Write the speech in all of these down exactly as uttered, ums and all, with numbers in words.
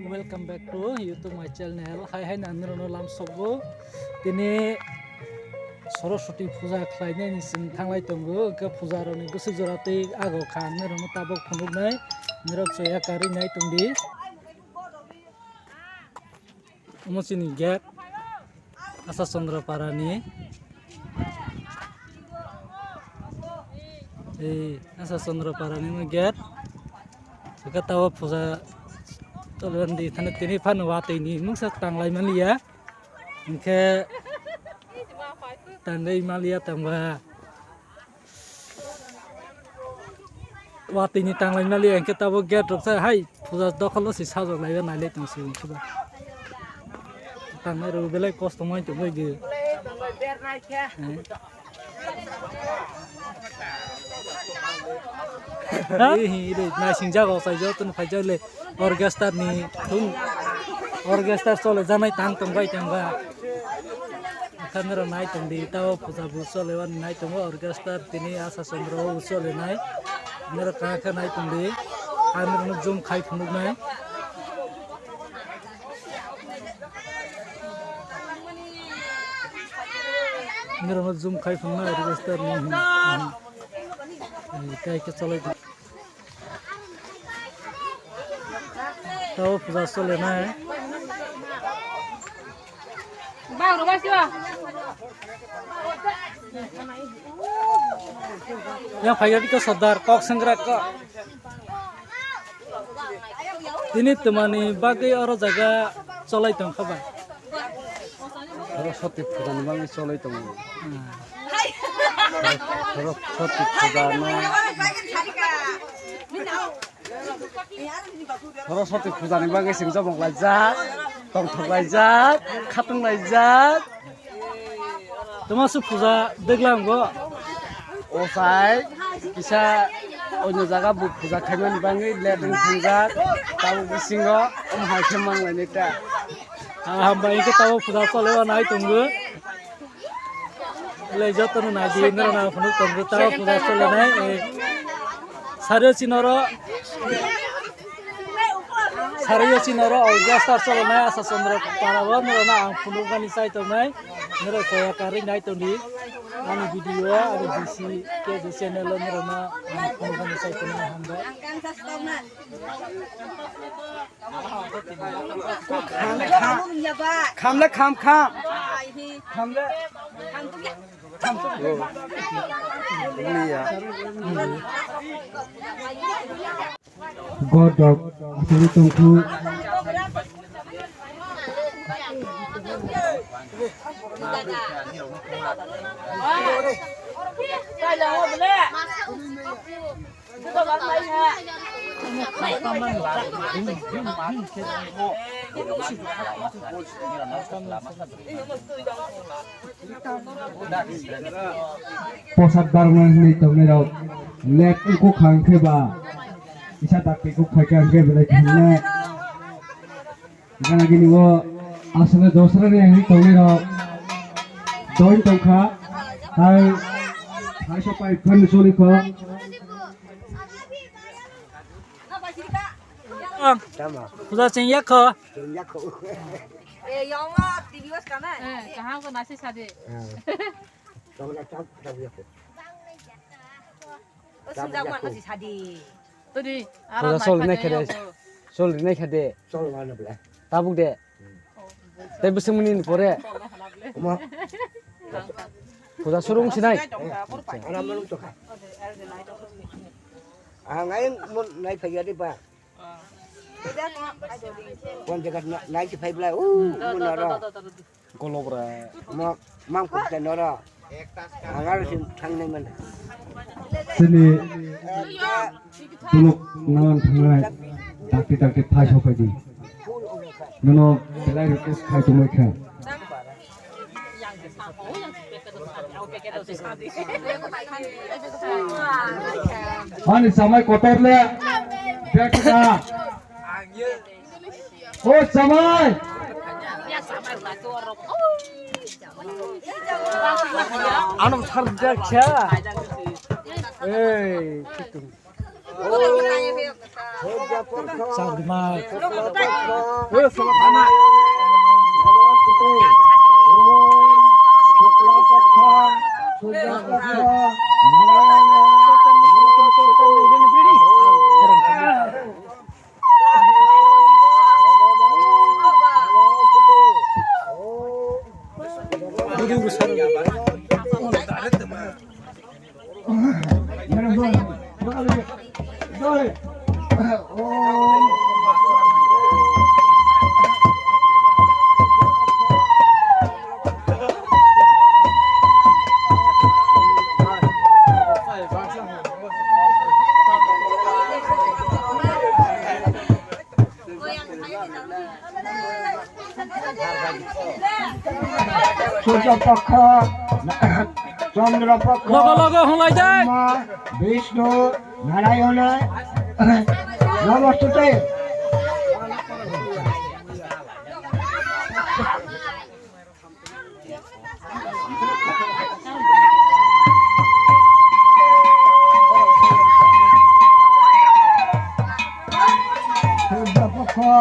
Welcome back to YouTube my channel. Hai hai nang nirokno lam sogo. Tini Saraswati puja khlainani chwng thanglai tongo. Hwnkhe puja rokni bwswk jora tei ago kha ang nirokno tabuk phunuknai. Nirok chaya karwi nai tongdi. Omo chini gate. Asa Chandra Parani. Ei, Asa Chandra Parani no gate. Saka tawa puja tolandi thani tini phano watwi ni mungsa tanglai maliya. Hwnkhe tanglai maliya tangba. Watwi ni tanglai maliya hwnkhe tabuk gate rok se hai puja dokholo se sajok laiya nailai tong se hwnkhe ba. Tangnai rok belai kosto mai tong bai ge. Eh. Hi, hi, re, naising jago sai joto no phai jak le orchestra ni thung orchestra chole janai tang tong bai tong ba. Khamero nai tong di, tao puja bu chole wan nai tongo, orchestra tini Asa Chandra o chole nai. Nero kha kha nai tong di, khamero no zoom khai phunuk nai. Nero no zoom khai phunuk nai, orchestra ni. Kai ke chole. Tao puja chole nai. Yang phai ko Sardar kok sengkrak kok. Tini twmani bagwi oro jaga cholai tong kha ba. Saraswati puja ni bagwi cholai tongo. Hmm. Saraswati puja no. Saraswati puja ni bagwi sing jabok laijak, tongthok laijak, khatung laijak. Toma su puja deglang go. Osai kisa onyo jaga bu puja khaimani bagwi let wng thangjak. Tabuk bisingo om hai khe manglainai ta. Ah, hambai khe tabuk puja chole o nai tongo. Le joto no nai di nero na phunuk tongo ta puja chole nai. Eh, sario chinoro, sario chinoro orchestra chole nai Asa Chandra para o nero na ang phunuk mani chai tong nai. Nero chaya karwi nai tong di. Ani video ani B C K G channel o nero na ang phunuk mani chai tong nai hambai. Kham le kham, kham le kham kham. Kham le kham. Godok asli tongkhu. Posat barma hinwi tongnai rok lek wngkuk kha hwnkhe ba kisa dakti kuk phaikha hwnkhe belai thangna. Gana gini o aswk dosra ni ang tongnai rok doi tongkha. Hai hai so pai phan soli kho. Tama. Puja cheng yak kho. Cheng yak kho. Eh, yong lo T V was kana? Eh, kaham ko nasi sade. Tama tak tak yak kho. O sinjak man nasi sade. Todi, puja sol nai khade. Sol nai khade. Sol mana bla. Tabuk de. Tei bwswk mwnwi ni pore. Omo. Puja surung sinai. Ana manung tokha. Ang ai mon nai phaiya de ba. Kon jaga nai si phai bla. U, mon aro. Golobra. Omo, mang kok te noro. Ang aro sin thangnai man. Sini. Tuluk nawan thangnai, dakti dakti thai sopai di. Nono belai request khai tongwi kha. Ani samai kotor le, bek da. O samai. Ano thar jak kha. Ei, kitung. Sagma. Surya Pakha, Chandra Pakha, Logo, logo, hunglai dai. Brahma, Vishnu, Narayana, Namostute. Surya Pakha,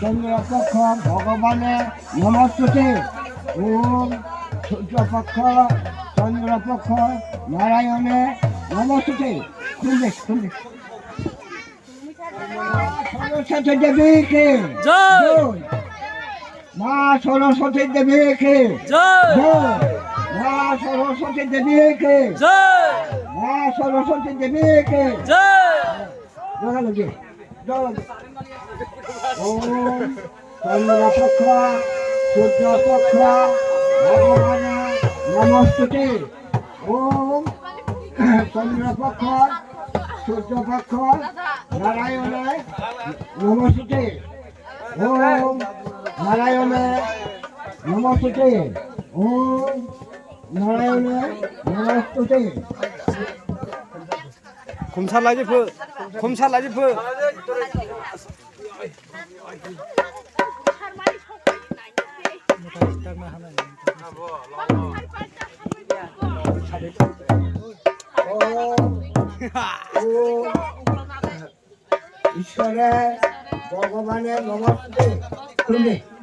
Chandra Pakha, Bhagavane, Namostute. Om Surya Pakha, Chandra Pakha, Narayane, Namostute. Khunde, khunde. Saraswati Devi ki jai. Jai. Ma Saraswati Devi ki jai. Jai. Ma Saraswati Devi ki jai. Ma Saraswati Devi ki jai. Jaga lagi. Jaga lagi. Om Chandra Pakha, Surya Pakha, Bhagavane, Namostute. Om Chandra Pakha, Surya Pakha, Narayane, Namostute. Om Narayane, Namostute. Om Narayane, Namostute. Khumsa laji phu, khumsa laji phu. Ishware, Bhagavane, Namostute.